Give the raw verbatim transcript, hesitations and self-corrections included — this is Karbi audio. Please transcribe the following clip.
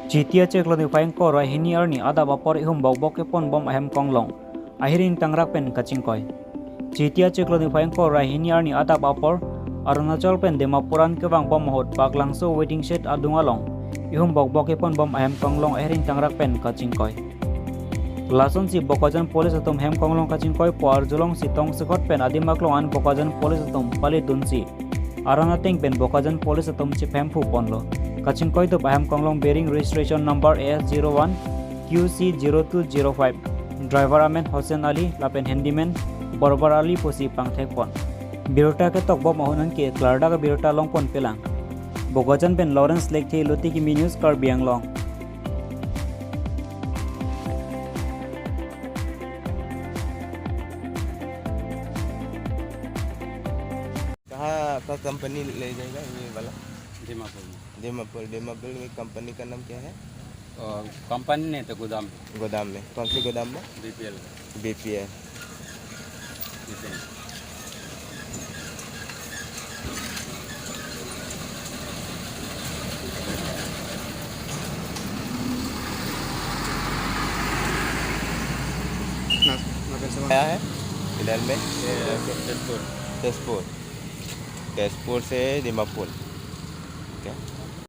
Chiti achiklo niphai ingkoi ra hini arni adap apor ihum bokbok kepon bom ahem konglong ahir ingtangrak pen kachingkoi. Chiti achiklo niphai ingkoi ra hini arni adap apor Arunachal pen Dimapur an kevang bom ahut Baklangso waiting shed adung along ihum bokbok kepon bom ahem konglong ahir ingtangrak pen kachingkoi. Lasonsi Bokajan Police atum hem konglong kachingkoi po arjulongsi tongsekot pen adim aklong an Bokajan Police atum pali dunsi aran ateng pen Bokajan Police atum chiphem phu ponlo. Kachingkoi tup ahem konglong bearing registration number A S zero one Q C zero two zero five, driver amen Hussain Ali lapen handyman Borbar Ali pusi pangthek pon. Birta ketok bom ahut anke klardak birta long pon pelang. Bokajan pen Lawrence Lekthe, Lotiki News, Karbi Anglong. कहाँ का कंपनी ले जाएगा ये वाला? दीमापुर में। दीमापुर, दीमापुर में कंपनी का नाम क्या है? अ, कंपनी नहीं तो गोदाम। गोदाम में। कौन सी गोदाम में? बीपीएल। बीपीएल। बीपीएल। आया है इधर में? ये तेजपुर। तेजपुर। तेजपुर से दीमापुर। ठीक है।